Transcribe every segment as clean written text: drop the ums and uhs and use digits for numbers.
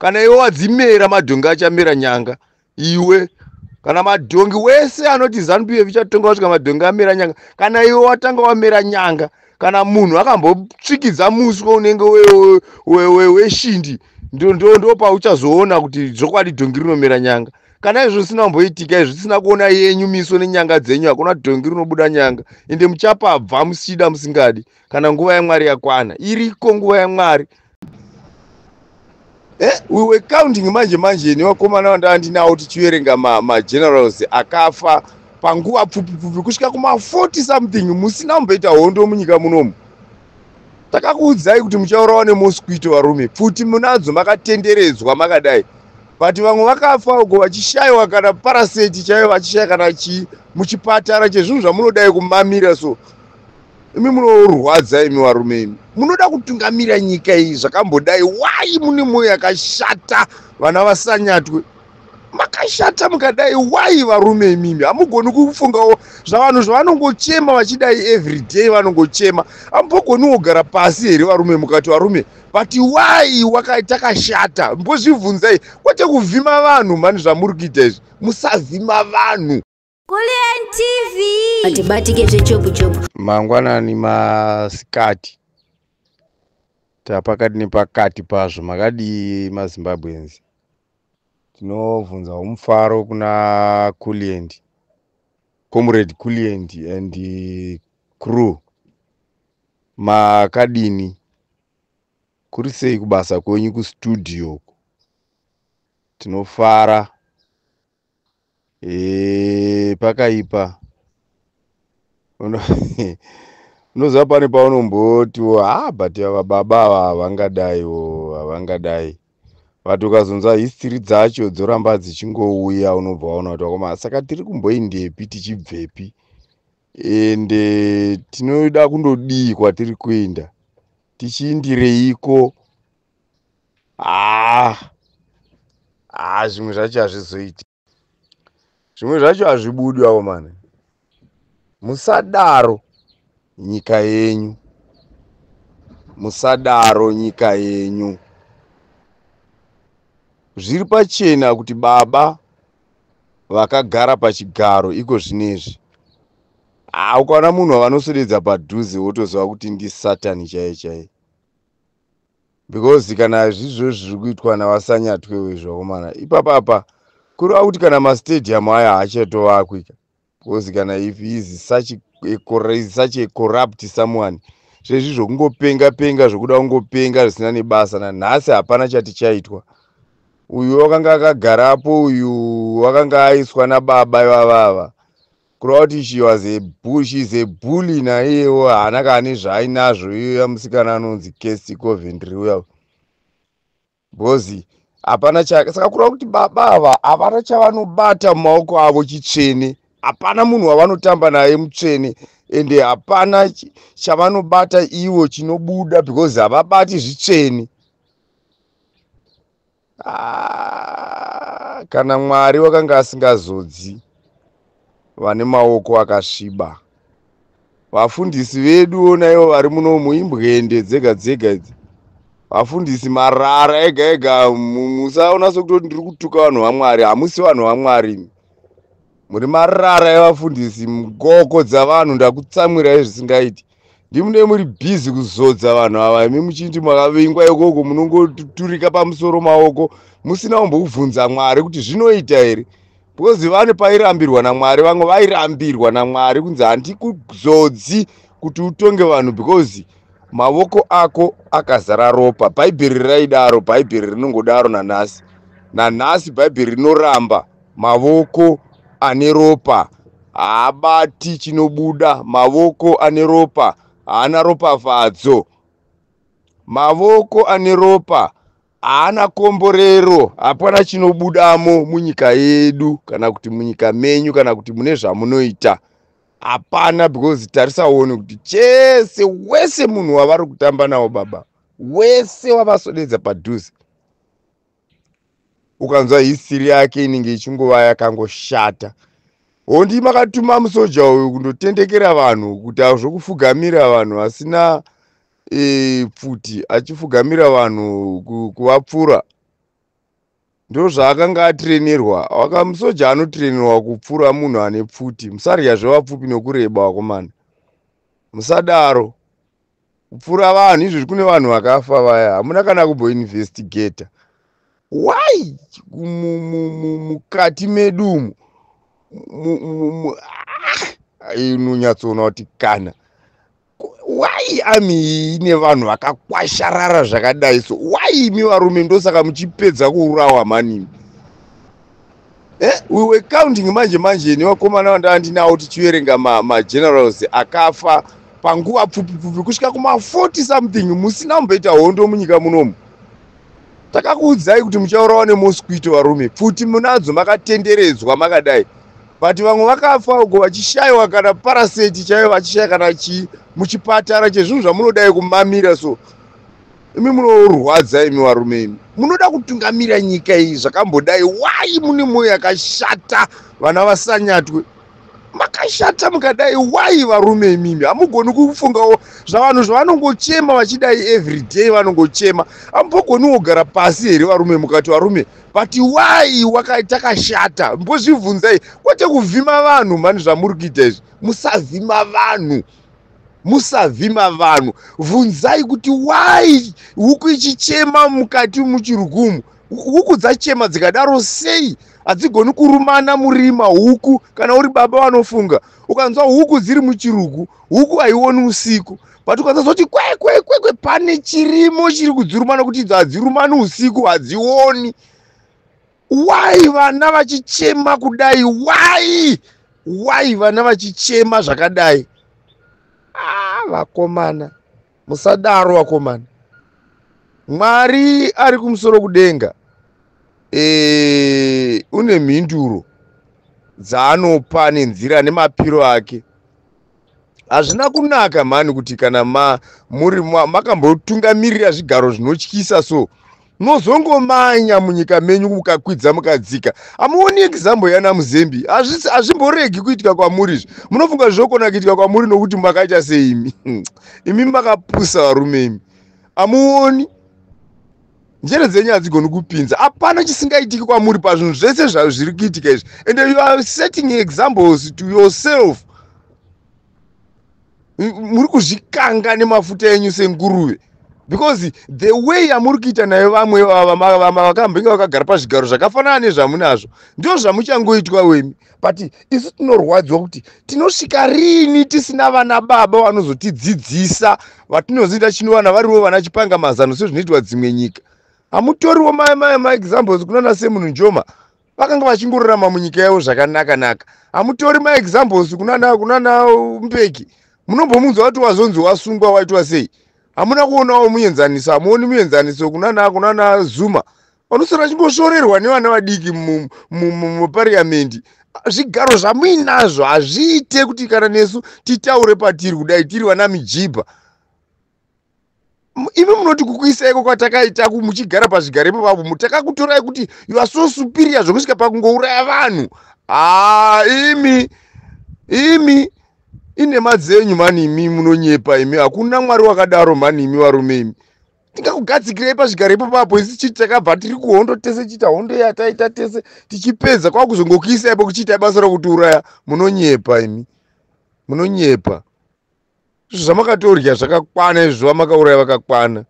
Kana iwe wadzimera, madhongi achamera nyanga. Iwe kana madhongi wese anoti ZANU PF ichatonga kusvika madhongi amera nyanga, kana iwe watanga wamera nyanga, kana munhu akambotsvikidza muswe unenge weshindi, ndo pauchazoona kuti zvokwadi dhongi rinomera nyanga. Kana izvo zvisina kumboitika, izvo zvisina kuona yenyu miso nenyanga dzenyu, hakuna dhongi rinobuda nyanga. Ende muchapabva musida musingadi, kana nguva yaMwari yakwana. Iriko nguva yaMwari. We were counting manje manje nevakomana vandava ndinawo, tichiverenga magenerals akafa panguva pfupi pfupi kusvika kuma40 something, musina kumboita hondo munyika munomu. Takakuudzai kuti muchaurawa nemosquito, varume. Pfuti munadzo, makatenderedzwa makadai, but vamwe vakafa uko vachishayiwa kana paraseti chaiyo, vachishaya kana chii muchipatara chezvinhu zvamunodai kumamira. So imi munorwadza, imi varume, imi munoda kutungamira nyika iyi zvakambodai. Wai mune mwoyo yakashata? Vana vaSanyatwe, makashata mukadai. Wai varume imimi hamugoni kufungawo zvavanhu zvavanongochema vachidai everyday? Vanongochema, hamubogoni kugara pasi here varume, mukati, "Varume, but why takashata?" Mbozvibvunzai, kwete kuvhima vanhu mani. Zvamuri kuita izvi, musavhima vanhu. Kulliant TV. Atibatike zvechopu chopu. Mangwanani, masikati, tapakati nepakati pazvo. Makadii maZimbabweans? Tinobvunzawo mufaro kuna Kulliant, Comrade Kulliant and crew. Makadini? Kuri sei kubasa kwenyu kustudio? Tinofara. Pakaipa. Unoziva pane paunombotiwo, "Ha, but ava baba ava havangadaiwo, havangadai." But ukazonzwa history dzacho dzoramba dzichingouya, unobva waona kuti wakoma, saka tiri kumboindepi, tichibvepi, ende tinoda kundodii kwatiri kuenda, tichiindireiko? Haa haa, zvimwe zvacho hazvizoiti, zvimwe zvacho hazvibudi avo mani. Musadaro nyika yenyu, musadaro nyika yenyu. Zviri pachena kuti baba vakagara pachigaro iko zvinezvi, ha, ukaona munhu wavanoswededza padhuze, wotoziva kuti ndisatani chaiye chaiye, because kana zvizvo zviri kuitwa navaSanyatwe izvo, ipapapa kureva kuti kana mastadium aya haachatovakwi, because kana if he is such a corrupt someone, zvezvi zvokungopenga penga, zvokuda kungopenga zvisina nebasa, nanhasi hapana chati chaitwa. Uyu wakanga akagarapo, uyu wakanga aiswa nababa ivavava, kureva kuti she is a bully. Naiyewo haana kana nezvaainazvo iyoya musikana anonzi Kirsty Coventry uya, because hapana. Saka kureva kuti baba ava havana chavanobata mumaoko avo chitsvene, hapana munhu wavanotamba naye mutsvene, ende hapana chavanobata ivo chinobuda, because havabati zvitsvene. Ah, kana Mwari wakanga asingazodzi vane maoko akasviba, vafundisi vedu naivo vari muno muimbwende dzega dzega idzi, vafundisi marara ega ega. Musaona sekutoti ndiri kutuka vanhu vaMwari. Hamusi vanhu vaMwari, muri marara evafundisi, ngoko dzavanhu. Ndakutsamwirai zvisingaiti. Ndimune muri busy kuzodza vanhu ava, imi muchiti makavingwa ikoko, munongoturika pamusoro maoko musina kumbobvunza Mwari kuti zvinoita here, because vane pairambirwa naMwari. Vamwe vairambirwa naMwari kunzi handikuzodzi kuti utonge vanhu because mavoko ako akazara ropa. Bhaibheri raidaro, Bhaibheri rinongodaro nanhasi. Nanhasi Bhaibheri rinoramba mavoko ane ropa, haabati chinobuda. Mavoko ane ropa haana ropafadzo, mavoko ane ropa haana komborero. Hapana chinobudamo munyika yedu, kana kuti munyika menyu, kana kuti mune zvamunoita, hapana. Because tarisa uone kuti chese wese munhu wavari kutamba nawo baba, wese wavasodedza padhuze, ukanzwa history yake inenge ichingova yakangoshata. Hondi makatuma musoja uyu kundotendekera vanhu, kuti zvokufugamira vanhu vasina pfuti, achifugamira vanhu kuvapfura. Ndozvaakanga atirenerwa. Wakamusoja anotirenerwa kupfura munhu ane pfuti. Musarya zvevapfupi nokureba vakomana. Musadaro. Kupfura vanhu izvozvi kune vanhu vakafa vaya. Hamuna kana kumboinvestigata. Why mukati medu umu inonyatsoona kuti kana why ami iyi ine vanhu vakakwasharara zvakadai so? Why imi varume ndosaka muchipedza kuurawa manimi? We were counting manje manje nevakomana vandava ndinawo tichiverenga magenerals akafa panguva pfupi pfupi kusvika kuma40 something musina kumboita hondo munyika munomu. Takakuudzai kuti muchaurawa nemosquito varume, pfuti munadzo makatenderedzwa makadai, but vamwe vakafa uko vachishayiwa kana paraseti chaiyo, vachishaya kana chii muchipatara chezvinhu zvamunodai kumamira. So imi munorwadza imi varume, imi munoda kutungamira nyika iyi zvakambodai. Why mune mwoyo yakashata? Vana vasanyatwe makashata mukadai. Why varume imimi hamugoni kufungawo zvavanhu zvavanongochema vachidai everyday? Vanongochema, hamubogoniwo kugara pasi here varume mukati varume, but why takashata? Mbozvibvunzai, kwete kuvhima vanhu mani. Zvamuri kuita izvi, musavhima vanhu, musavhima vanhu. Bvunzai kuti why huku ichichema mukati muchirugumu. Huku dzachema dzikadaro sei? Hadzigoni kurumana murima huku. Kana uri baba vanofunga, ukanzwa huku dziri muchirugu, huku haioni usiku, but ukanzwa zoti kwekwekwe, pane chirimo chiri kudziruma, nokuti idzo hadzirumani usiku, hadzioni. Why vana vachichema kudai? Why vana vachichema zvakadai? Ah, vakomana, musadaro vakomana. Mwari ari kumusoro kudenga une mhinduro dzaanopa nenzira nemapiro ake. Hazvina kunaka mhani kuti kana muri makambotungamirira zvigaro zvinotyisa so, munozongomanya munyika menyu mukakwidza mukadzika. Hamuoni example yana Muzembi? Hazvimboregi kuitika kwamuri izvi. Munofunga zvokona kuitika kwamuri nokuti makaita seimi? Imi makapusa varume imi, hamuoni, njere dzenyu hadzigoni kupinza. Hapana chisingaitiki kwamuri pazvinhu zvese zviri kuitika izvi, and you are setting examples to yourself. Muri kuzvikanga nemafuta enyu senguruve, because the way yamuri kuita nayo vamwe vakambenge vakagara pazvigaro zvakafanana nezvamunazvo, ndo zvamuchangoitwa wemi. But isu tinorwadziwa kuti tinosvika rini tisina vana baba vanozotidzidzisa, vatinozoita chinowana varivo vana chipanga mazano sezvinoitwa dzimwe nyika. Hamutoriwo maexamples kunana semunhu Njoma, vakanga vachingorarama munyika yavo zvakanaka naka. Hamutori maexamples kunana Mbeki, munombomunzwa kuti wazonzi wasungwa, waitwa sei? Hamuna kuonawo muenzaniso, hamuoni muenzaniso kunana Zuma, vanoswera vachingosvorerwa nevana vadiki mupariamendi. Zvigaro zvamuinazvo hazviite kuti kana nesu titaure patiri kudai tiri vana mijibha. Imi munoti kukuisaiko kwatakaita muchigara pazvigaro ipapapo, takakutorai kuti you are so superior zvokusvika pakungouraya vanhu. Ha, imi imi inhema dzenyu mani, imi munonyepa imi. Hakuna Mwari wakadaro mani imi varume imi. Tingakugadzikirei pazvigaro ipapapo isi chiti takabva tiri kuhondo tese, chiita hondo yataita tese tichipedza, kwakuzongokuisaipo kuchiitai basa rokutiuraya? Munonyepa imi, munonyepa. Izvo zvamakatorya zvakakwana, izvo vamakauraya vakakwana.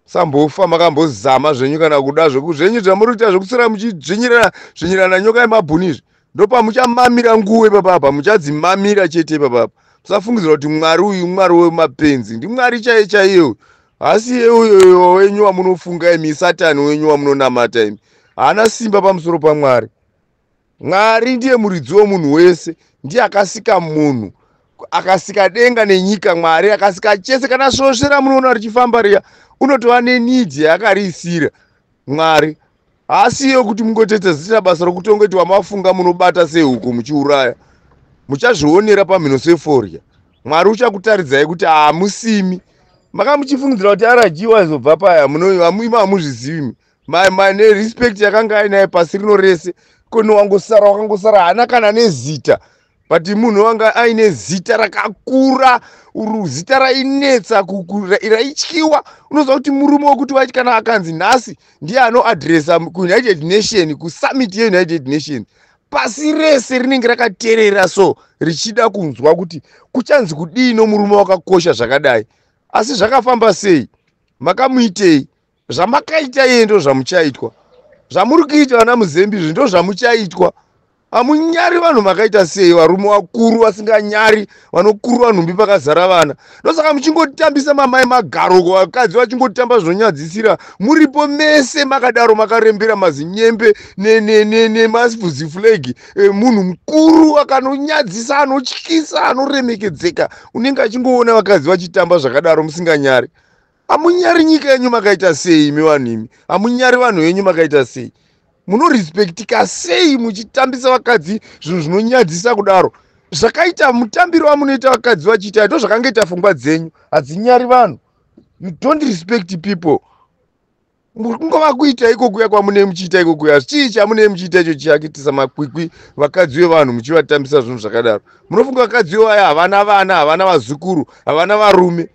Sambofa makambozama zvenyu kana kuda zvenyu zvamuri kuita zvokuswera muchidzvinyirana zvinyirana nyoka yemabhuni izvi. Ndopamuchamamira nguo ipapapa, muchadzimamira chete ipapapa. Musafungidzira kuti Mwari uyu Mwari wemapenzi. Ndimwari chaiye chaiye, hasi uyo wenyu wamunofunga imi, Satani wenyu wamunonamata imi. Haana simba pamusoro paMwari. Mwari ndiye muridzi womunhu wese, ndiye akasika munhu, akasika denga nenyika. Mwari akasika chese, kana svosve ramunoona richifamba riya, unotova nenidhi yaakariisira Mwari. Haasiyo kuti mungotoita zisina basa rokutongoti wamafunga munobata sehuku muchiuraya. Muchazvionera pamhino seforya. Mwari uchakutaridzai kuti hamusimi makamuchifungidzira kuti RG waizobva paya. Ima hamuzvizivi nerespect yakanga ainayo pasi rino rese. Kono wangosara, wakangosara, haana kana nezita. But munhu wanga aine zita rakakura, zita rainetsa, raityiwa. Unoziva kuti murume wekuti waiti kana akanzi nhasi ndiye anoadresa kuUnited Nation, kusummit yeUnited Nation, pasi rese rinenge rakateerera, so richida kunzwa kuti kuchanzi kudii nomurume wakakosha zvakadai. Asi zvakafamba sei? Makamuitei? Zvamakaita iye ndo zvamuchaitwa. Zvamuri kuita vana Muzembi izvi ndo zvamuchaitwa. Hamunyari vanhu, makaita sei? Varume vakuru vasinganyari, vanokurwa nhumbi pakazara vana. Ndosaka muchingotambisa mamai magaroko, vakadzi vachingotamba zvinonyadzisira, muripo mese makadaro, makarembera mazinyembe nemafuzi flag. Munhu mukuru akanonyadzisa, anotyisa, anoremekedzeka, unenge achingoona vakadzi vachitamba zvakadaro, musinganyari. Hamunyari nyika yenyu, makaita sei imi vanhu imi? Hamunyari vanhu venyu, makaita sei? Munorespektika sei muchitambisa vakadzi zvinhu zvinonyadzisa kudaro? Zvakaita mutambiro wamunoita vakadzi vachiita, ndo zvakangoita pfungwa dzenyu hadzinyari vanhu. You don't respect people. Kungova kuita ikokuya kwamune muchiita ikokuya, chii chamune muchiita icho chiakitisa makwikwi vakadzi vevanhu, muchivatambisa zvinhu zvakadaro? Munofunga vakadzi vevaya havana vana, havana vazukuru, havana varume?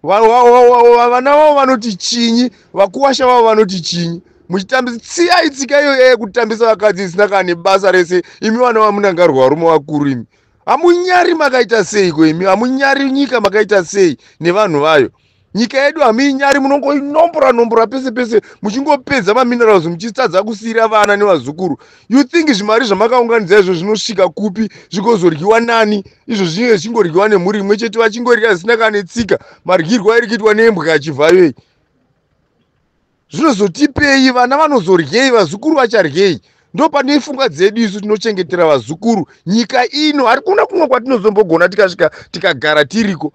Vana vavo vanoti chinyi? Vakuwasha vavo vanoti chinyi? Muchitambisa, tsiyai tsika iyoyo yekutambisa vakadzi isina kana nebasa rese. Imi vana vamunangarwa, varume vakuru imi, hamunyari, makaita seiko imi? Hamunyari nyika, makaita sei nevanhu vayo? Nyika yedu hamuinyari, munongoinombora nombora pese pese, muchingopedza maminerals, muchitadza kusiyira vana nevazukuru. You think zvimari zvamakaunganidza izvo zvinosvika kupi, zvikozoryiwa nani? Izvo zvinenge zvichingoryiwa nemhuri imwe chete, vachingorya zvisina kana netsika. Maryirwo airi kuitwa nembwa achivhayoei, zvinozotipei? Vana vanozoryei? Vazukuru vacharyei? Ndo pane pfungwa dzedu isu, tinochengetera vazukuru nyika ino. Hari kuna kumwe kwatinozombogona tikasvika tikagara tiriko,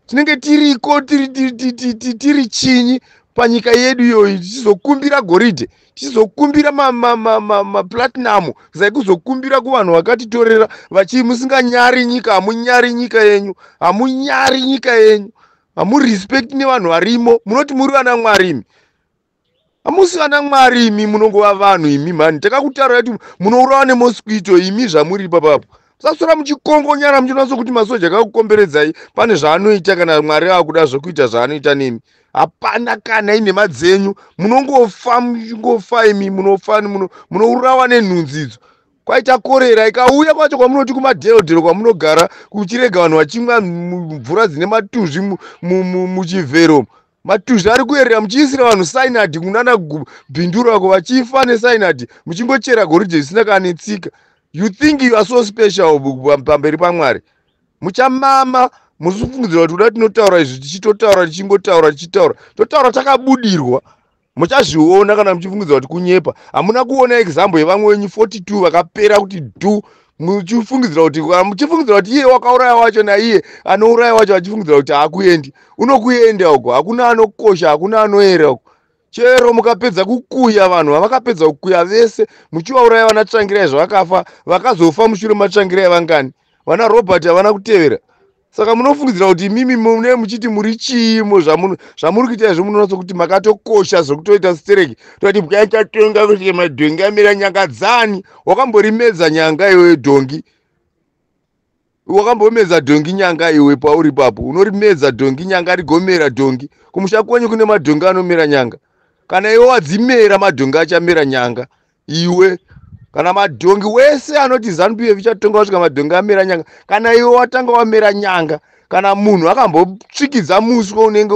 tinenge tiriko tiri chinyi panyika yedu iyoyi? Tichizokumbira goridhe, tichizokumbira maplatinum, zai kuzokumbira kuvanhu vakatitorera vachi. Musinganyari nyika, hamunyari nyika yenyu, hamunyari nyika yenyu, hamurespect nevanhu varimo. Munoti muri vana Mwari imi, hamusi vana Mwari imi, munongova vanhu imi mhani. Takakutaura kuti munourawa nemosquito imi zvamuri ipapapo. Musasora muchikongonyara muchinatso kuti masoja akakukomberedzai pane zvaanoita. Kana Mwari akuda zvokuita zvaanoita nemi, hapana kana inhema dzenyu. Munongofa, muchingofa imi, munofa, munourawa nenhunzi idzo. Kwaita korera ikauya kwacho kwamunoti kumadherodhero kwamunogara, kuchirega vanhu vachimwa mvura dzine matuzvi muchivhero, matuzvi ari kuyerera, muchiisira vanhu cyanide kunana Bindura ko, vachifa necyanide, muchingochera goridhe zvisina kana netsika. You think you are so special pamberi paMwari? Muchamama. Muchifungidzira kuti kuda tinotaura izvi, tichitotaura, tichingotaura, tichitaura, totaura takabudirwa. Muchazviona kana muchifungidzira kuti kunyepa. Hamuna kuona example yevamwe venyu 42 vakapera kuti dhu, muchifungidzira kuti iye wakauraya wacho naiye anouraya wacho, achifungidzira kuti haakuendi. Unokuenda uko, hakuna anokosha, hakuna anoera uko. Chero mukapedza kukuya vanhu vavakapedza kukuya vese, muchivauraya, vana Tsvangirai zvavakafa, vakazofa mushure maTsvangirai vangani? Vana Robert havana kutevera. Saka munofungidzira kuti imimi mune muchiti muri chiimo zvamuri kuita izvo, munonatso kuti makatokosha zvokutoita stereki. Toti bwaitatonga kusvika madhongi amera nyanga dzani? Wakamborimedza nyanga iwe dhongi? Wakambomedza dhongi nyanga iwe? Pauri papo unorimedza dhongi nyanga, rigomera dhongi? Kumusha kwenyu kune madhongi anomera nyanga? Kana iwe wadzimera, madhongi achamera nyanga iwe? Kana madhongi wese anoti ZANU PF ichatonga kusvika madhongi amera nyanga, kana iwe watanga wamera nyanga. Kana munhu akambotsvikidza muswe unenge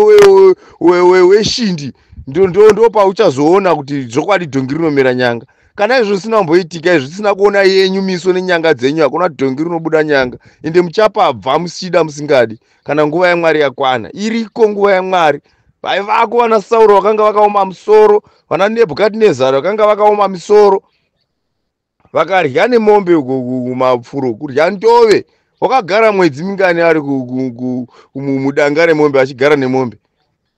weshindi, ndo pauchazoona kuti zvokwadi dhongi rinomera nyanga. Kana izvo zvisina kumboitika, izvo tisina kuona yenyu miso nenyanga dzenyu, hakuna dhongi rinobuda nyanga. Ende muchapabva musida musingadi kana nguva yaMwari yakwana. Iriko nguva yaMwari. Vaivako vana Sauro vakanga vakaoma musoro, vana Nebhukadhinezari vakanga vakaoma misoro, vakarya nemombe kumapfuro, kurya ndove. Wakagara mwedzi mingani ari mudanga remombe, achigara nemombe?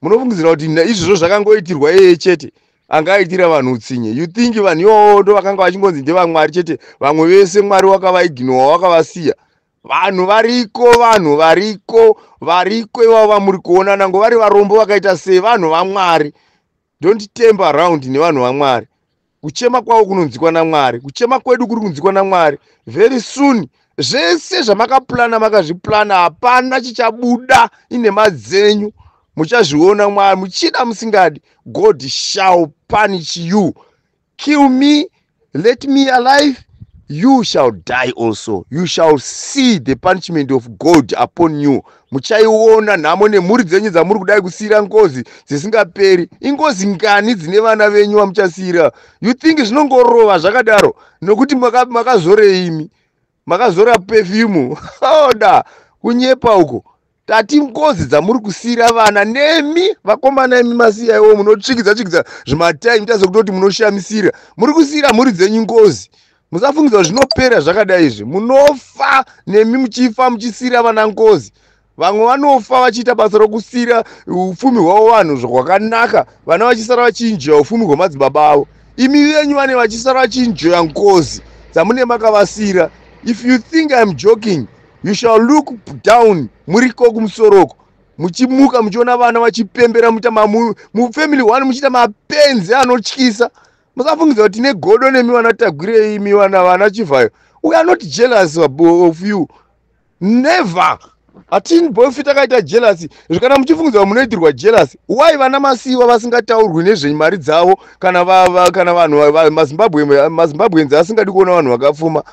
Munofungidzira kuti izvozvo zvakangoitirwa iyeye chete angaitira vanhu utsinye? You think vanhu ivavo ndo vakanga vachingonzi ndevamwari chete, vamwe vese Mwari wakavaignora, wakavasiya? Vanhu variko, vanhu variko, variko ivavo vamuri kuona nango vari varombo vakaita sei, vanhu vaMwari. Don't tamper around nevanhu vaMwari. Kuchema kwavo kunonzwikwa naMwari, kuchema kwedu kuri kunzwikwa naMwari. Very soon Zvese zvamakapulana makazvipulana, hapana chichabuda. Inhema dzenyu, muchazviona. Mwari, muchida musingadi, God shall punish you. Kill me, let me alive, you shall die also. You shall see the punishment of God upon you. Muchaiona nhamo nemhuri dzenyu dzamuri kudai kusiyira ngozi dzisingaperi. Ingozi ngani dzine vana venyu vamuchasiyira? You think zvinongorova zvakadaro nokuti makazoreimi, makazora perfume? Oda kunyepa uko. Tati ngozi dzamuri kusiyira vana nemi vakomana imi masiya iwo munotsvikidza tsvikidza zvimatai, mutaze kutoti munoshamisira. Muri kusiyira mhuri dzenyu ngozi. Musafungidza zvinopera zvakadai izvi. Munofa nemi muchifa muchisiyira vana ngozi. Vamwe vanofa vachiita basa rokusiyira upfumi hwavo vanhu hwakanaka, vana vachisara vachinjoya upfumi hwemadzibaba avo. Imi venyu vane vachisara vachinjoya ngozi dzamune makavasiyira. If you think I'm joking, you shall look down muriko kumusoroko, muchimuka muchiona vana vachipembera, muita mufamily one muchiita mapenzi anotyisa. Musafungidza kuti tine godo nemi vana Tagwirei, imi vana Chivhayo. We are not jealous of you, never. Hatimbofi takaita jealousy. Kana muchifungidza kuti munoitirwa jealousy, why vana Masiyiwa vasingataurwi nezvemari dzavo? Kana vanhu maZimbabweans asingadi kuona vanhu vakapfuma,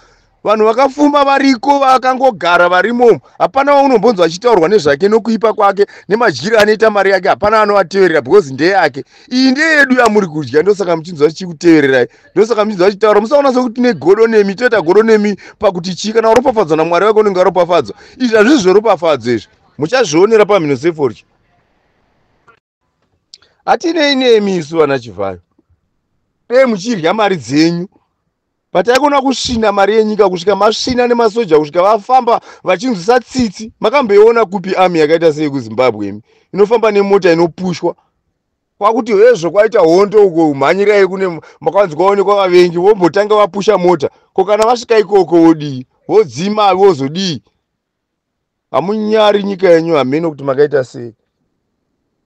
vanhu vakapfuma variko, vakangogara varimomo, hapana waunombonzwa achitaurwa nezvake nokuipa kwake nemadyiro anoita mari yake. Hapana anovateverera because ndeyake. Iyi ndeyedu yamuri kudya, ndosaka muchinzwa chichikutevererai, ndosaka muchinzwa achitaura. Musaona sekuti tine godo nemi. Toita godo nemi pakuti chii? Kana waropafadzwa naMwari wake, unenge waropafadzwa. Izvi hazvisi zveropafadzo izvi, muchazvionera pamhino seforya. Hatinei nemi isu vana Chivhayo. Dei muchirya mari dzenyu, pataikona kusvina mari yenyika kusvika masvina nemasoja, kusvika vafamba vachinzwisa tsitsi. Makamboiona kupi army yakaita sei kuZimbabwe imi, inofamba nemota inopushwa? Kwakuti hezvo, kwaita hondo uko, mhanyirai kune makanzi kwaonekwa vavengi, vombotanga vapusha mota. Ko kana vasvika ikoko wodii? Vodzima, vozodii? Hamunyari nyika yenyu, hamene kuti makaita sei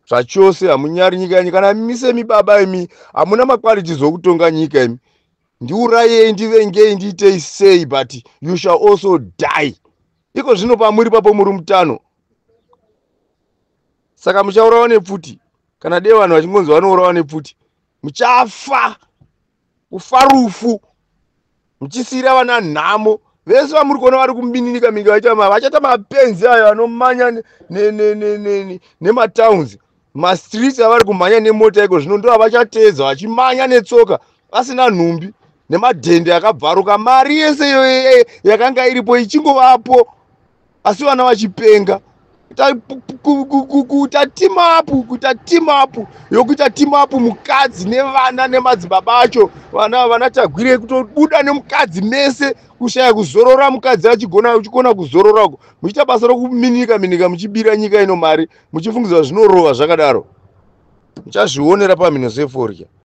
zvachose. Hamunyari nyika yenyu. Kana misemi baba imi, hamuna maqualities okutonga nyika imi. Ndiurayei, ndivengei, ndiitei sei, but you shall also die. Iko zvino pamuri papo muri mutano, saka muchaurawa nepfuti. Kana dei vanhu vachingonzi vanourawa nepfuti, muchafa kufa rufu muchisiyira vana nhamo. Vese vamuri kuona vari kumininika minga vaita vachaita mapenzi ayo anomanya nematowns, mastreets avari kumhanya nemota iko zvino, ndo avachateedza vachimanya netsoka vasina nhumbi nemadhende akabvaruka. Mari yese iyoyo yakanga iripo ichingovapo, asi vana vachipenga. Kuita team up, kuita team up yokuita team up, mukadzi nevana nemadzibaba acho, vana Tagwirei, kutobuda nemukadzi mese, kushaya kuzorora, mukadzi achigona, uchigona kuzorora uko muchiita basa rokuminika minika, muchibira nyika ino mari, muchifungidza zvinorova zvakadaro. Muchazvionera pamhino seforya.